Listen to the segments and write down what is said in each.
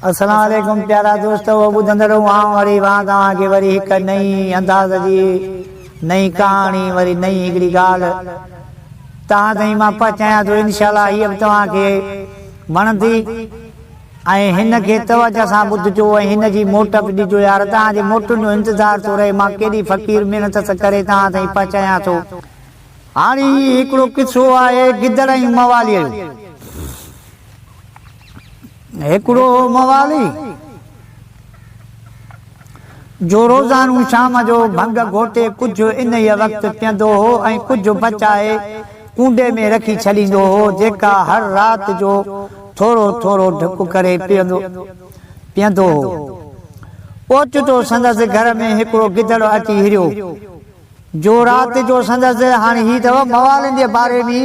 السلام عليڪم پيارا دوستو ٻڌندڙو آئون وري وان توهان کي وري هڪ نئين انداز جي نئين ڪهاڻي وري نئين هڪڙي ڳالهه توهان تائين مان پهچايان ٿو انشاء الله هيء به توهان کي وڻندي ۽ هن کي توجه سان ٻڌجو ۽ هن جي موٽ به ڏجو يار توهان جي موٽن جو انتظار ٿو رهي مان ڪيڏي فقير محنت سان ڪري توهان تائين پهچايان ٿو. هاڻي هي هڪڙو قصو آهي گدڙ ۽ مواليء جو. هڪڙو هو موالي، جو روزانو شام جو ڀنگ گهوٽي ڪجهه انهيء وقت پيئندو هو ۽ ڪجهه بچائي ڪونڊي ۾ رکي ڇڏيندو هو، جيڪا هر رات جو ٿورو ٿورو ڍڪ ڪري پيئندو هو. اوچتو سندس گهر ۾ هڪڙو گدڙ اچي هريو. جو رات جو سندس هاڻي هي اٿو موالين جي باري ۾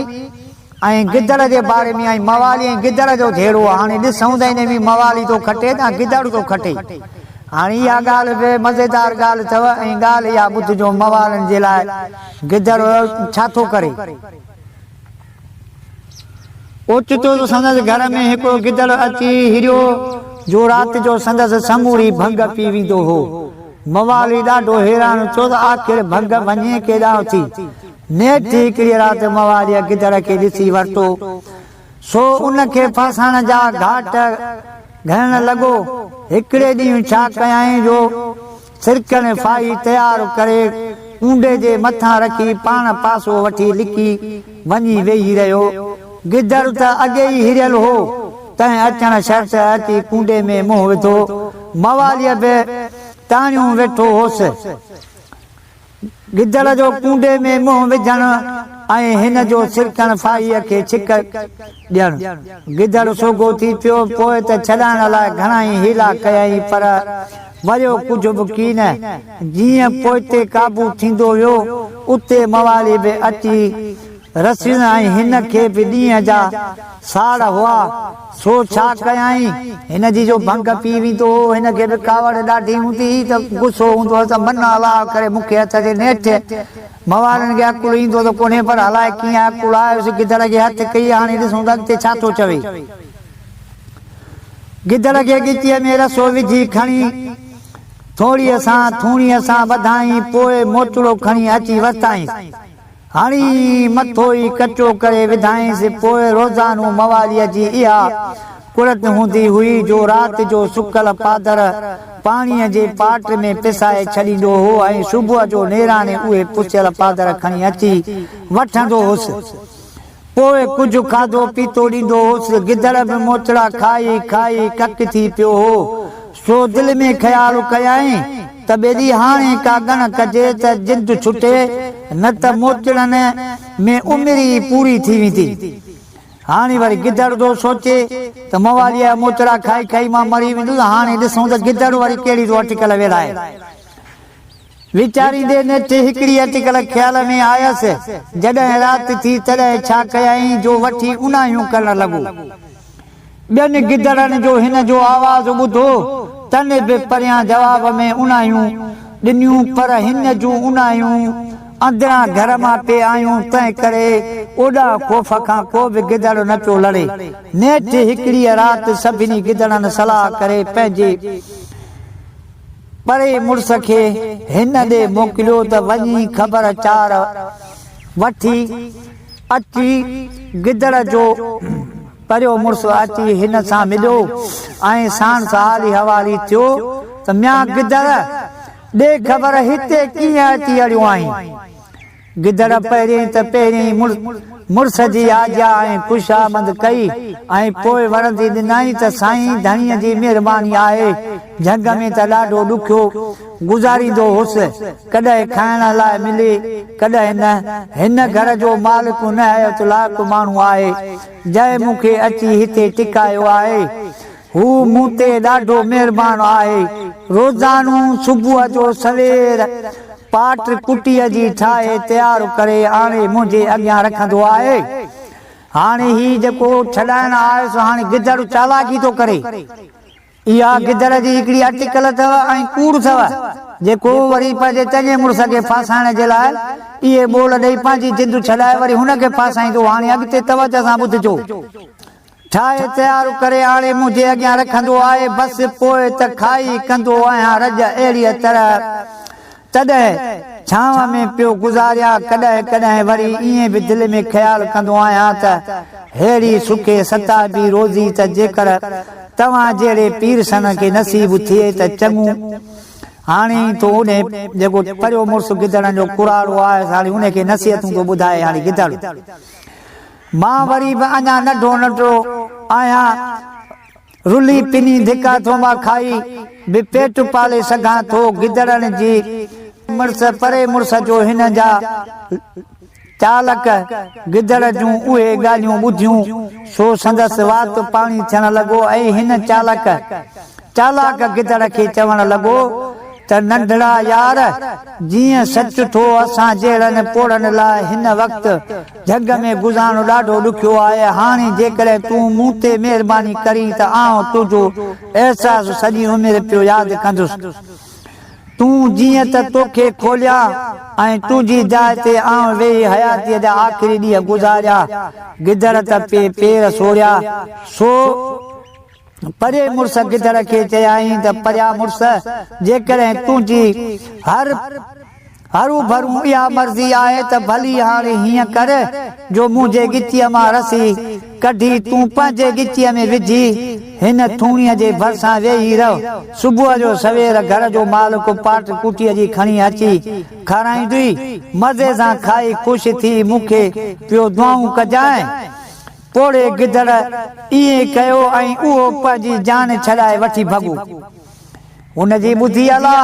۽ گدڙ جي باري ۾ ۽ موالي ۽ گدڙ جو جهيڙو آهي هاڻي ڏسون ته ان ۾ موالي ٿو کٽي يا گدڙ ٿو کٽي هاڻي اها ڳالهه به مزيدار ڳالهه اٿو ۽ ڳالهه اها ٻڌجو موالين جي لاء گدڙ ڇا ٿو ڪري. اوچتو سندس گهر ۾ هڪڙو گدڙ اچي هريو، جو رات جو سندس سموري ڀنگ پي ويندو هو. موالي ڏاڍو حيران ٿيو ته آخر ڀنگ وڃي ڪيڏانهن ٿي. نيٺ هڪڙيء رات مواليء گدڙ کي ڏسي ورتو، سو ان کي ڦاسائڻ جا گهاٽ گهڙڻ لڳو. هڪڙي ڏينهن ڇا ڪيائين جو سرڪڻ ڦاهي تيار ڪري ڪونڊي جي مٿان رکي پاڻ پاسو وٺي لڪي وڃي ويهي رهيو. گدڙ ته اڳي ئي هريل هو، تنهن اچڻ شرط اچي ڪونڊي ۾ منهن وڌو. مواليء به تاڻيون ويٺو هوس. گدڙ جو ڪونڊي ۾ منهن وجهڻ ۽ هن جو سرڪڻ ڦاهيء کي ڇڪ ڏيڻ. گدڙ سوگهو ٿي پيو. پوء ته ڇڏائڻ لاء گهڻائي حيلا ڪيائين، پر وريو ڪجهه به ڪين. جيئن پوئتي قابو ٿيندو ويو، اتي موالي به اچي رسين ۽ هن کي به ڏينهن جا ساڙ هئا، سو ڇا ڪيائين؟ هن جي جو ڀنگ پي ويندو هو، هن کي به ڪاوڙ ڏاڍي هوندي هئي ته غصو هوندو هوس ته من الله ڪري مون کي هٿ اچي. نيٺ موالين کي عقل ايندو ته ڪونهي پر الائي ڪيئن عقل آيس، گدڙ کي هٿ ڪئي، هاڻي ڏسون ته اڳتي ڇا ٿو چوي. گدڙ کي ڳچيء ۾ رسو وجهي کڻي ٿوڙيء سان ٿوڻيء سان ٻڌائين، پوء موچڙو کڻي اچي ورتائينس. هڻي مٿو ئي ڪچو ڪري وڌائينس. پوء روزانو مواليء جي اها ڪرت هوندي هئي جو رات جو سڪل پادر پاڻيء جي پاٽ ۾ پسائي ڇڏيندو هو ۽ صبح جو نيراڻي اهي پسيل پادر کڻي اچي وٺندو هوس. پوء ڪجهه کاڌو پيتو ڏيندو هوس. گدڙ به موچڙا کائي کائي ڪڪ ٿي پيو هو، سو دل ۾ خيال ڪيائين ته ٻيلي هاڻي ڪا ڳڻ ڪجي ته جند ڇٽي، نه ته موچڙن ۾ عمر ئي پوري ٿي ويندي. هاڻي وري گدڙ ٿو سوچي ته مواليء جا موچڙا کائي کائي مان مري ويندس، هاڻي ڏسون ته گدڙ وري ڪهڙي ٿو اٽڪل ويڙهائي. ويچاريندي نيٺ هڪڙي اٽڪل خيال ۾ آيس. جڏهن رات ٿي تڏهن ڇا ڪيائين جو وٺي اوناهيون ڪرڻ لڳو. ٻين گدڙن جو هن جو آواز ٻڌو، تن به پريان جواب ۾ اوناهيون ڏنيون، پر هن جون اوناهيون اندران گهر مان پئي آيون، تنهن ڪري اوڏانهن خوف کان ڪو به گدڙ نه پيو لڙي. نيٺ هڪڙيء رات سڀني گدڙن صلاح ڪري پنهنجي. پري مڙس کي هن ڏي موڪليو ته وڃي خبر چار وٺي اچي. گدڙ جو پريو مڙس اچي هن سان مليو ۽ ساڻس حالي حوالي ٿيو ته ميان گدڙ ڏي خبر هتي ڪيئن اچي اڙيو آهين؟ گدڙ پهرين ته پهرين مڙس جي آجيا ۽ خوشامند ڪئي ۽ پوء ورندي ڏنائين ته سائين ڌڻيء جي مهرباني آهي، جهنگ ۾ ته ڏاڍو ڏکيو گذاريندو هوس، ڪڏهن کائڻ لاء ملي، ڪڏهن نه. هن گهر جو مالڪ نهايت لائق ماڻهو آهي، جنهن مون کي اچي هتي ٽڪايو آهي. هو مون تي ڏاڍو مهربان آهي. روزانو صبح جو سوير پاٽ ڪٽيء جي ٺاهي تيار ڪري آڻي منهنجي اڳيان رکندو آهي. هاڻي هي جيڪو ڇڏائڻ آيس سو هاڻي گدڙ چالاڪي ٿو ڪري. اها گدڙ جي هڪڙي اٽڪل اٿو ۽ ڪوڙ اٿو، جيڪو وري پنهنجي چڱي مڙس کي ڦاسائڻ جي لاء اهي ٻول ڏئي پنهنجي جند ڇڏائي وري هن کي ڦاسائيندو. هاڻي اڳتي توجه سان ٻڌجو. ٺاهي تيار ڪري آڻي منهنجي اڳيان رکندو آهي، بس پوء ته کائي ڪندو آهيان رڄ اهڙيء طرح تڏهن ڇانو ۾ پيو گذاريان، ڪڏهن ڪڏهن وري ائين به دل ۾ خيال ڪندو آهيان ته ههڙي سکي ستابي روزي ته جيڪر توهان جهڙي پيرسن کي نصيب ٿئي ته چڱو. هاڻي ئي ٿو انهي جيڪو پريو مڙس گدڙن جو ڪراڙو آهي هاڻي انهي کي نصيحتون ٿو ٻڌائي هاڻي گدڙ. مان وري به اڃا ننڍو ننڍڙو آهيان، رلي پني ڌڪا ٿوما کائي به پيٽ پالي سگهان ٿو. گدڙن جي مڙس پري مڙس جو هن جا چالڪ گدڙ جون اهي ڳالهيون ٻڌيون، سو سندس وات پاڻي ٿيڻ لڳو ۽ هن چالڪ چالاڪ گدڙ کي چوڻ لڳو ته ننڍڙا يار! جيئن سچ ٿو اسان جهڙن پوڙهن لاء هن وقت جهنگ ۾ گذارڻ ڏاڍو ڏکيو آهي. هاڻي جيڪڏهن تون مون تي مهرباني ڪرين ته آئون تنهنجو احساس سڄي عمر پيو ياد ڪندس. تون جيئن ته توکي کوليان ۽ تنهنجي جاء تي آئون ويهي حياتيء جا آخري ڏينهن گذاريان. گدڙ ته پئي پير سوريا، سو. پري مڙس گدڙ کي چيائين ته پريا مڙس، جيڪڏهن تنهنجي هر هروڀرو اها مرضي آهي ته ڀلي هاڻي هيئن ڪر جو منهنجي ڳچيء مان رسي ڪڍي تون پنهنجي ڳچيء ۾ وجهي هن ٿوڻيء جي ڀرسان ويهي رهه. صبح جو سوير گهر جو مالڪ پاٽ ڪوٽيء جي کڻي اچي کارائيندوئي. مزي سان کائي خوش ٿي مون کي پيو دعائون ڪجانء. پوڙهي گدڙ ائين ڪيو ۽ اهو پنهنجي جان ڇڏائي وٺي ڀڳو. هن جي ٻڌي الله،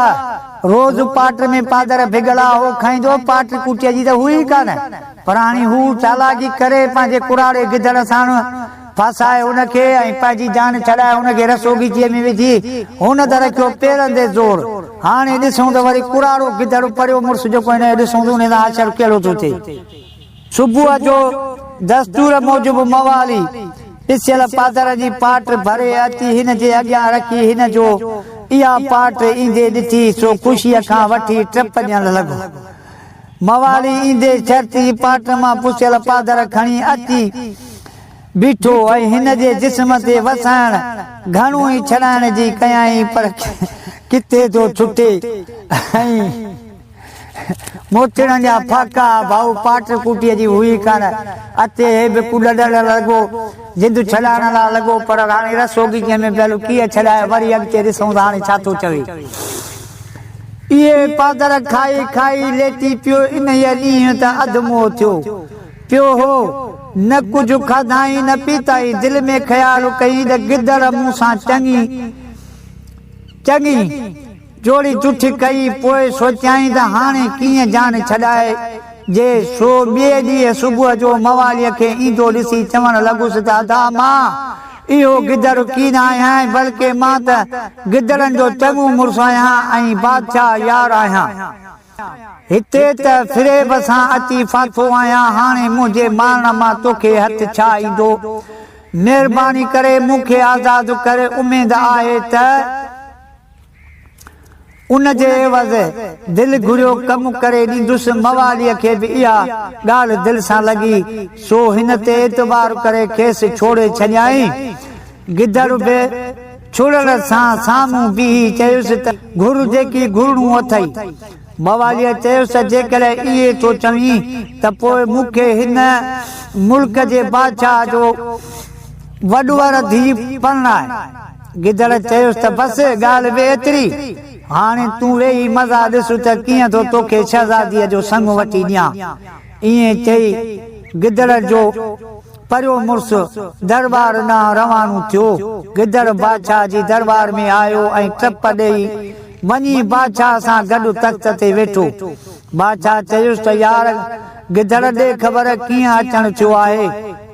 روز پاٽ ۾ پادر ڀڳلا هو کائيندو، پاٽ ڪوٽيء جي ته هئي ئي ڪانه، پر هاڻي هو چالاڪي ڪري پنهنجي ڪراڙي گدڙ ساڻ ڦاسائي هن کي ۽ پنهنجي جان ڇڏائي هن کي رسو ڳچيء ۾ وجهي هن ته رکيو پيرن تي زور. هاڻي ڏسون ته وري ڪراڙو گدڙ پريو مڙس جيڪو هن جو ڏسون ته ان سان حشر ڪهڙو ٿو ٿئي. صبح جو دستور موجب موالي پسيل پادر جي پاٽ ڀري اچي هن جي اڳيان رکي هن جو اها پاٽ ايندي ڏٺي سو خوشيء کان وٺي ٽپ ڏيڻ لڳو. موالي ايندي شرط ئي پاٽ مان پسيل پادر کڻي اچي بيٺو ۽ هن جي جسم تي وسائڻ گهڻو ئي ڇڏائڻ جي ڪيائين پر ڪٿي ٿو ڇٽي ۽. موچڙن جا ڦاڪا، ڀائو پاٽ ڪوٽيء جي هئي ڪانه. اچي هي به ڪڏڻ لڳو. جند ڇڏائڻ لاء لڳو، پر هاڻي رسو ڳچيء ۾ پيل ڪيئن ڇڏائي، وري اڳتي ڏسون ته هاڻي ڇا ٿو چوي. اهي پادر کائي کائي ليٽي پيو. انهيء ڏينهن ته اڌ مئو ٿيو پيو هو. نه ڪجهه کاڌائين نه پيتائين. دل ۾ خيال ڪيائين ته گدڙ مون سان چڱي چڱي. جوڙي جٺ ڪئي، پوء سوچيائين ته هاڻي ڪيئن جان ڇڏائجي، سو ٻئي ڏينهن صبح جو مواليء کي ايندو ڏسي چوڻ لڳس ته ادا مان اهو گدڙ ڪين آهيان، بلڪه مان ته گدڙن جو چڱو مڙس آهيان ۽ بادشاهه يار آهيان. هتي ته فريب سان اچي ڦاٿو آهيان، هاڻي منهنجي مارڻ مان توکي هٿ ڇا ايندو؟ مهرباني ڪري مون کي آزاد ڪر، اميد آهي ته. ان جي عيوض دل گهريو ڪم ڪري ڏيندس. مواليء کي به اها ڳالهه دل سان لڳي، سو هن تي اعتبار ڪري کيس ڇوڙي ڇڏيائين. گدڙ به ڇڙڻ سان سامهون بيهي چيس ته گهر جيڪي گهرڻو اٿئي. مواليء چيس ته جيڪڏهن ائين ٿو چوين ته پوء مون کي هن ملڪ جي بادشاهه جو وڏور ڌيء پرڻاء. گدڙ چيس ته بس ڳالهه به ايتري، هاڻي تون ويهي مزا ڏس ته ڪيئن ٿو توکي شهزاديء جو سڱ وٺي ڏيان. ائين چئي گدڙ جو پريو مڙس درٻار ڏانهن روانو ٿيو. گدڙ بادشاهه جي درٻار ۾ آيو ۽ ٽپ ڏيئي وڃي بادشاهه سان گڏ تخت تي ويٺو. بادشاهه چيس ته يار گدڙ ڏي خبر ڪيئن اچڻ ٿيو آهي؟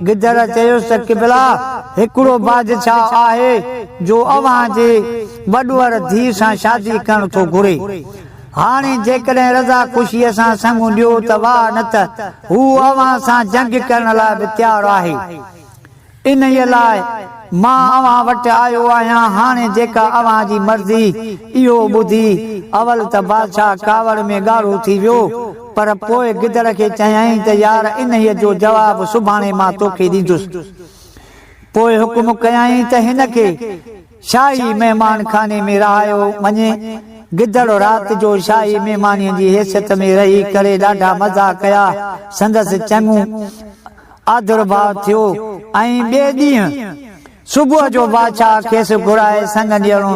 گدڙ چيس ته قبلا هڪڙو بادشاهه آهي جو اوهان جي وڏور ڌيء سان شادي ڪرڻ ٿو گهري. هاڻي جيڪڏهن رضا خوشيء سان سڱ ڏيو ته واهه نه ته هو اوهان سان جنگ ڪرڻ لاء به تيار آهي. انهيء لاء مان اوهان وٽ آيو آهيان، هاڻي جيڪا اوهان جي مرضي. اهو ٻڌي اول ته بادشاهه ڪاوڙ ۾ ڳاڙهو ٿي ويو، پر پوء گدڙ کي چيائين ته يار انهيء جو جواب سڀاڻي مان توکي ڏيندس. پوء حڪم ڪيائين ته هن کي شاهي مهمان خاني ۾ رهايو وڃي. گدڙ رات جو شاهي مهمانيء جي حيثيت ۾ رهي ڪري ڏاڍا مزا ڪيا. سندس چڱو آڌرڀاء ٿيو ۽ ٻئي ڏينهن صبح جو بادشاهه کيس گهرائي سڱ ڏيڻو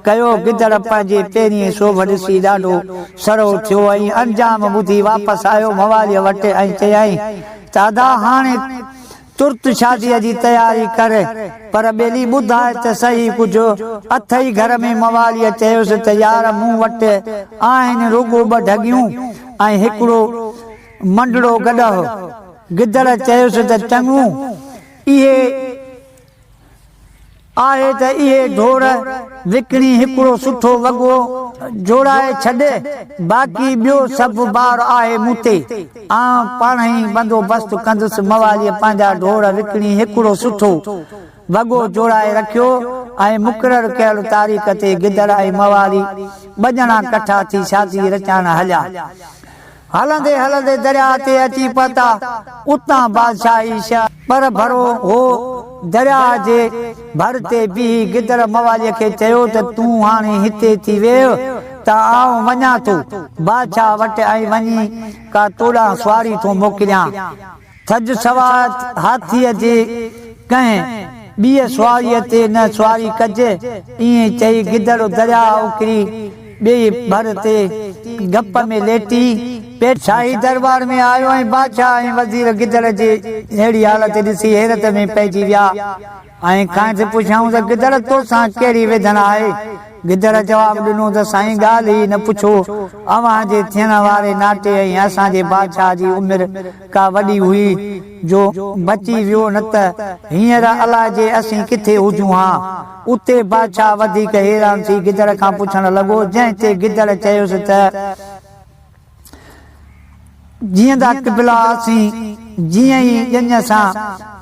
ڪيو. گدڙ پنهنجي پهرين سوڀ ڏسي ڏاڍو سرهو ٿيو ۽ انجام ٻڌي واپس آيو مواليء وٽ ۽ چيائين ته ادا هاڻي ترت شاديء جي تياري ڪر، پر ٻيلي ٻڌاء ته سهي ڪجهه اٿئي گهر ۾. مواليء چيس ته يار مون وٽ آهن رڳو ٻه ڍڳيون ۽ هڪڙو منڊڙو گڏهه. گدڙ چيس ته چڱو اهي آهي ته اهي ڍور وڪڻي هڪڙو سٺو وڳو جوڙائي ڇڏ، باقي ٻيو سڀ بار آهي مون تي، آئون پاڻهئي بندوبست ڪندس. مواليء پنهنجا ڍور وڪڻي هڪڙو سٺو وڳو جوڙائي رکيو ۽ مقرر ڪيل تاريخ تي گدڙ ۽ موالي ٻه ڄڻا ڪٺا ٿي شادي رچائڻ هليا. هلندي هلندي درياء تي اچي پهتا. اتان بادشاهي شهر پرڀرو هو. درياء جي ڀر تي بيهي گدڙ مواليء کي چيو ته تون هاڻي هتي ٿي ويهه ته آئون وڃان ٿو بادشاهه وٽ ۽ وڃي ڪا توڏانهن سواري ٿو موڪليان. ٿج سواء هاٿيء جي ڪنهن ٻيء سواريء تي نه سواري ڪج. ائين چئي گدڙ درياء اڪري ٻيء ڀر تي گپ ۾ ليٽي پيو. شاهي درٻار ۾ آيو ۽ بادشاهه ۽ وزير گدڙ جي اهڙي حالت ڏسي حيرت ۾ پئجي ويا. ۽ کانئس پڇيائون ته گدڙ توسان ڪهڙي ويڌن آهي؟ گدڙ جواب ڏنو ته سائين ڳالهه ئي نه پڇو، اوهان جي ٿيڻ واري ناٽي ۽ اسان جي بادشاهه جي عمر ڪا وڏي هئي جو بچي ويو نه ته هينئر الائجي اسين ڪٿي هجون ها. اتي بادشاهه وڌيڪ حيران ٿي گدڙ کان پڇڻ لڳو، جنهن تي گدڙ چيس ته. جيئندا قبلا اسين جيئن ئي ڄڃ سان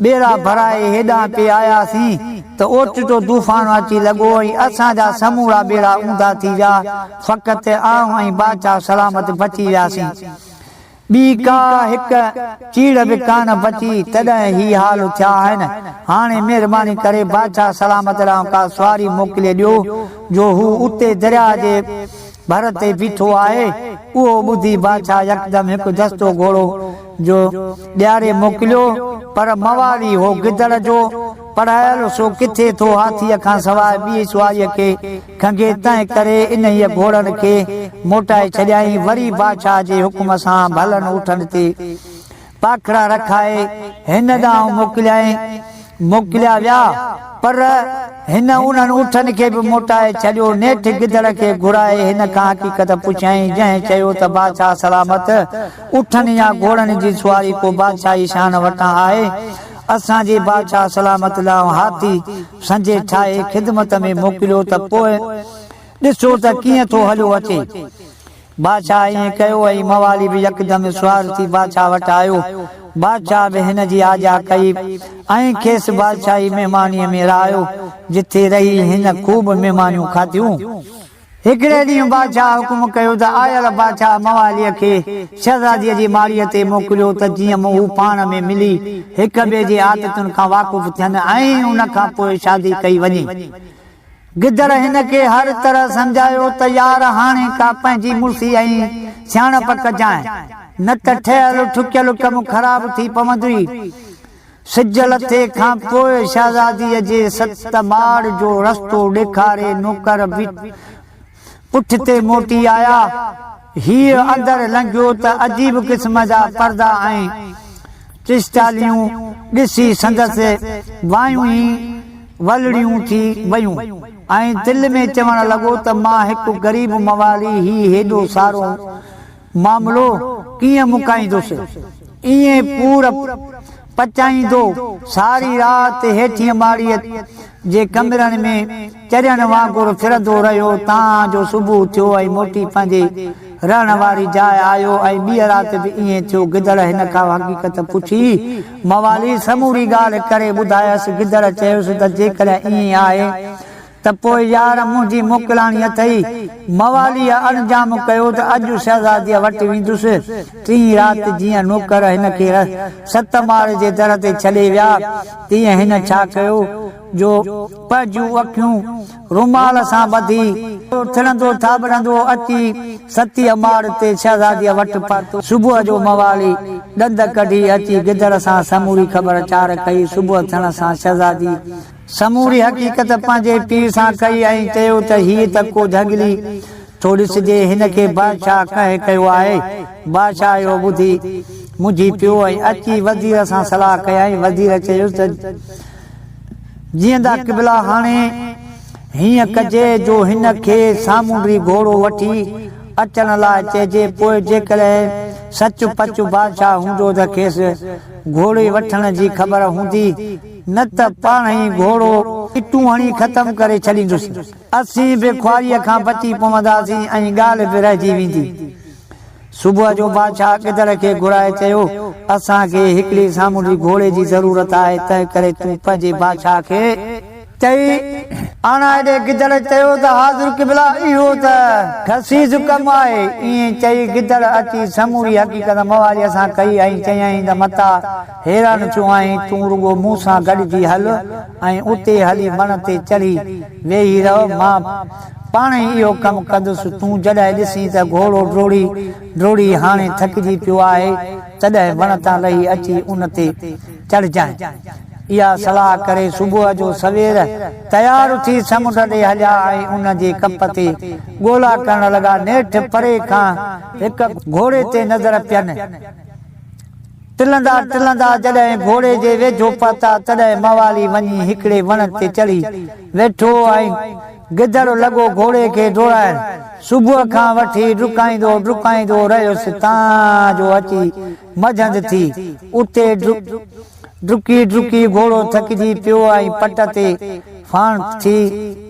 ٻيڙا ڀرائي هيڏانهن پئي آياسين ته اوچتو طوفان اچي لڳو ۽ اسان جا سمورا ٻيڙا اونڌا ٿي ويا، فقط آئون ۽ بادشاهه سلامت بچي وياسين. ٻي ڪا هڪ چيڙهه به ڪانه بچي، تڏهن هي حال ٿيا آهن. هاڻي مهرباني ڪري بادشاهه سلامت ڏانهن ڪا سواري موڪلي ڏيو، جو هو اتي درياء جي ڀر تي بيٺو آهي. اهو ٻڌي بادشاهه يڪدم هڪ دستو گهوڙو جو ڏياري موڪليو، پر موالي هو گدڙ جو پڙهايل، سو ڪٿي ٿو هاٿيء کان سواء ٻيء سواريء کي کنگهي، تنهن ڪري انهيء گهوڙن کي موٽائي ڇڏيائين. وري بادشاهه جي حڪم سان ڀلن اٺن تي پاکڙا رکائي هن ڏانهن موڪليائين. موڪليا ويا، پر هن انهن اٺن کي به موٽائي ڇڏيو. نيٺ گدڙ کي گهرائي هن کان حقيقت پڇيائين، جنهن چيو ته بادشاهه سلامت، اٺن يا گهوڙن جي سواري ڪو بادشاهي شان وٽان آهي؟ اسان جي بادشاهه سلامت ڏانهن هاٿي سنجهي ٺاهي خدمت ۾ موڪليو ته پوء ڏسو ته ڪيئن ٿو هليو اچي. بادشاهه ائين ڪيو ۽ موالي به يڪدم سوار ٿي بادشاهه وٽ آيو. بادشاهه به هن جي آجيان ڪئي ۽ کيس بادشاهي مهمانيء ۾ رهايو، جتي رهي هن خوب مهمانيون کاڌيون. هڪڙي ڏينهن بادشاهه حڪم ڪيو ته آيل بادشاهه مواليء کي شهزاديء جي ماڙيء تي موڪليو ته جيئن هو پاڻ ۾ ملي هڪ ٻئي جي عادتن کان واقف ٿين ۽ ان کان پوء شادي ڪئي وڃي. گدڙ هن کي هر طرح سمجهايو ته يار هاڻي ڪا پنهنجي مڙسي ۽ سياڻپ ڪجانء، نه ته ٺهيل ٺڪيل ڪم خراب ٿي پوندوئي. سج لٿي کان پوء شهزاديء جي ست ماڙ جو رستو ڏيکاري نوڪر پٺتي موٽي آيا. هيء اندر لنگهيو ته عجيب قسم جا پردا ۽ چشتاليون ڏسي سندس وايون ئي ولڙيون ٿي ويون ۽ دل ۾ چوڻ لڳو ته مان هڪ غريب موالي هي هيڏو سارو معاملو ڪيئن مڪائيندس؟ ائين پور پچائيندو ساري رات هيٺينء ماڙيء جي ڪمرن ۾ چرين وانگر ڦرندو رهيو، تان جو صبح ٿيو ۽ موٽي پنهنجي رهڻ واري جاء آيو ۽ ٻيء رات به ائين ٿيو. گدڙ هن کان حقيقت پڇي. موالي سموري ڳالهه ڪري ٻڌايس. گدڙ چيس ته جيڪڏهن ائين آهي. ته پوء يار منهنجي موڪلاڻي اٿئي. مواليء انجام ڪيو ته اڄ شهزاديء وٽ ويندس. ٽين رات جيئن نوڪر هن کي ستمار جي در تي ڇڏي ويا، تيئن هن ڇا ڪيو جو پنهنجون اکيون رومال سان ٻڌي، ٿڙندو ٿاٻڙندو اچي ستيء ماڙ تي شهزاديء وٽ پهتو. صبح جو موالي ڏند ڪڍي اچي گدڙ سان سموري خبر چار ڪئي. صبح ٿيڻ سان شهزادي سموري حقيقت پنهنجي پيء سان ڪئي ۽ چيو ته هيء ته ڪو جهنگلي ٿو ڏسجي، هن کي بادشاهه ڪنهن ڪيو آهي؟ بادشاهه اهو ٻڌي منجهي پيو ۽ اچي وزير سان صلاح ڪيائين. وزير چيس ته جيئندا قبلا هاڻي هيئن ڪجي جو هن کي سامونڊي گهوڙو وٺي اچڻ لاء چئجي، پوء جيڪڏهن سچ پچ بادشاهه هوندو ته کيس گهوڙي وٺڻ جي خبر هوندي، نه ته پاڻهئي گهوڙو ٽون هڻي ختم ڪري ڇڏيندس. اسين به خواريء کان بچي پونداسين ۽ ڳالهه به رهجي ويندي. صبح جو بادشاهه گدڙ کي گهرائي چيو، اسان کي هڪڙي سامونڊي گهوڙي جي ضرورت آهي، تنهنڪري تون پنهنجي بادشاهه کي. چئي، آڻائي ڏي. گدڙ چيو ته حاضر قبلا، اهو ته خسيس ڪم آهي. ائين چئي گدڙ اچي سموري حقيقت مواليء سان ڪئي ۽ چيائين ته متان حيران ٿيو آهين، تون رڳو مون سان گڏجي هل ۽ اتي هلي وڻ تي چڙهي ويهي رهه، مان پاڻهي اهو ڪم ڪندس، تون جڏهن ڏسين ته گهوڙو ڊوڙي ڊوڙي هاڻي ٿڪجي پيو آهي، تڏهن وڻ تان لهي اچي ان تي چڙهجانء. اها صلاح ڪري صبح جو سوير تيار ٿي سمنڊ ڏي هليا ۽ ان جي ڪپ تي ڳولا ڪرڻ لڳا. نيٺ پري کان هڪ گهوڙي تي نظر پين. ٽلندا ٽلندا جڏهن گهوڙي جي ويجهو پهتا، تڏهن موالي وڃي هڪڙي وڻ تي چڙهي ويٺو ۽ گدڙ لڳو گهوڙي کي ڊوڙائڻ. صبح کان وٺي ڊڪائيندو ڊڪائيندو رهيس، تان جو اچي منجهند ٿي. اتي ڊڪي ڊڪي گهوڙو ٿڪجي پيو ۽ پٽ تي ڦاڻ ٿي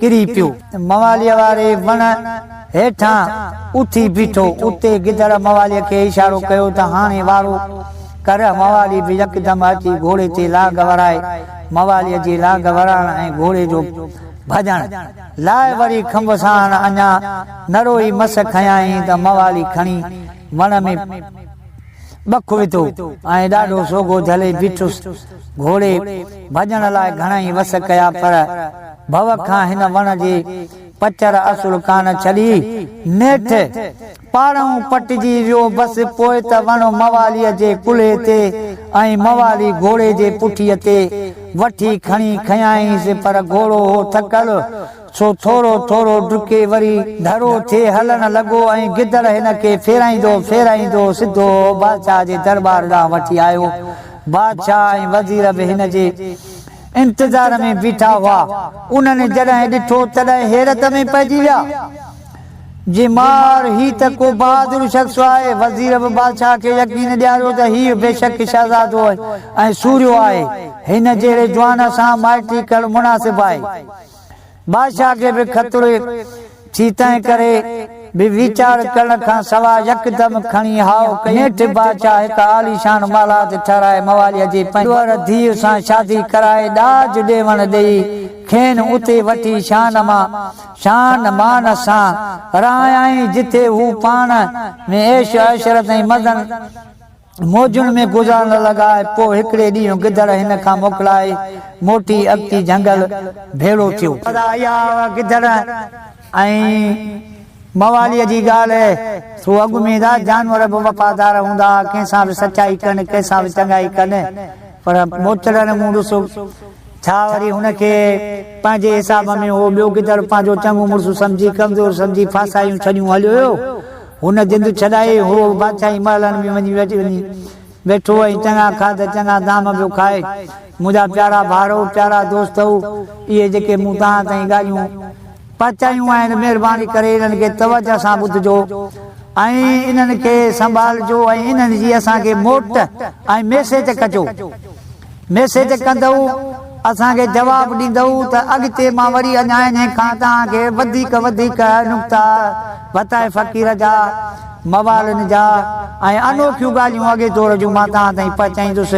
ڪري پيو. مواليء واري وڻ هيٺان اٿي بيٺو. اتي گدڙ مواليء کي اشارو ڪيو ته هاڻي وارو ڪر. موالي به يڪدم اچي گهوڙي تي لانگ ورائي. مواليء جي لانگ ورائڻ ۽ گهوڙي جو ڀڄڻ لاء وري کنڀ ساڻ اڃا نرو ئي مس کنيائين ته موالي کڻي وڻ ۾ ٻک وڌو ۽ ڏاڍو سوگهو جهلي بيٺس. گهوڙي ڀڄڻ لاء گهڻائي وس ڪيا پر ڀؤ کان هن وڻ جي پچر اصل ڪانه ڇڏي. نيٺ پاڙئون پٽجي ويو. بس پوء ته وڻ مواليء جي ڪلهي تي ۽ موالي گهوڙي جي پٺيء تي وٺي کڻي کنيائينس پر گهوڙو هو ٿڪل. سو ٿورو ٿورو ڊڪي وري ڍرو ٿي هلڻ لڳو ۽ گدڙ هن کي ڦيرائيندو ڦيرائيندو سڌو بادشاهه جي درٻار ڏانهن وٺي آيو. بادشاهه ۽ وزير به هن جي انتظار ۾ بيٺا هئا. انهن جڏهن ڏٺو تڏهن حيرت ۾ پئجي ويا. جي مار، هي ته ڪو بهادر شخص آهي. وزير به بادشاهه کي يقين ڏياريو ته هيء بيشڪ شهزادو ۽ سورهيو آهي. هن جهڙي جوان سان مائٽي ڪرڻ مناسب آهي. بادشاهه کي به خطري ٿي، تنهن ڪري به ويچار ڪرڻ کان سواء يڪدم کڻي هائو ڪئي. نيٺ بادشاهه هڪ عاليشان محلات ٺهرائي مواليء جي پنهنجي ڌيء سان شادي ڪرائي ڏاج ڏيوڻ ڏيئي کين اتي وٺي شان مان شان مان سان رهايائين، جتي هو پاڻ ۾ عيش عشرت ۽ مزن موجن ۾ گذارڻ لڳا ۽ پوء هڪڙي ڏينهن گدڙ هن کان موڪلائي موٽي اڳتي جهنگل ڀيڙو ٿيو. ادا اها گدڙ ۽ مواليء جي ڳالهه سو اڳ ۾ ادا جانور به وفادار هوندا ها ڪنهن سان به سچائي ڪن ڪنهن سان به چڱائي ڪن پر موچڙن مون ڏسو ڇا وري هن کي پنهنجي حساب ۾ هو ٻيو گدڙ پنهنجو چڱو مڙس سمجهي ڪمزور سمجهي ڦاسايون ڇڏيون هليو ويو. هن جند ڇڏائي، هو بادشاهي محلن ۾ وڃي ويٺو ۽ چڱا کاڌ چڱا دام پيو کائي. منهنجا پيارا ڀائرؤ، پيارا دوستؤ، اهي جيڪي مون توهان تائين ڳالهيون پهچايون آهن، مهرباني ڪري انهن کي توجهه سان ٻڌجو ۽ انهن کي سنڀالجو ۽ انهن جي اسان کي موٽ ۽ ميسيج ڪجو. ميسيج ڪندؤ، اسان کي جواب ڏيندؤ ته اڳتي مان وري اڃا انهي کان توهان کي وڌيڪ وڌيڪ نقطا وتائي فقير جا، موالن جا ۽ انوکيون ڳالهيون اڳي دور جون مان توهان تائين پهچائيندس.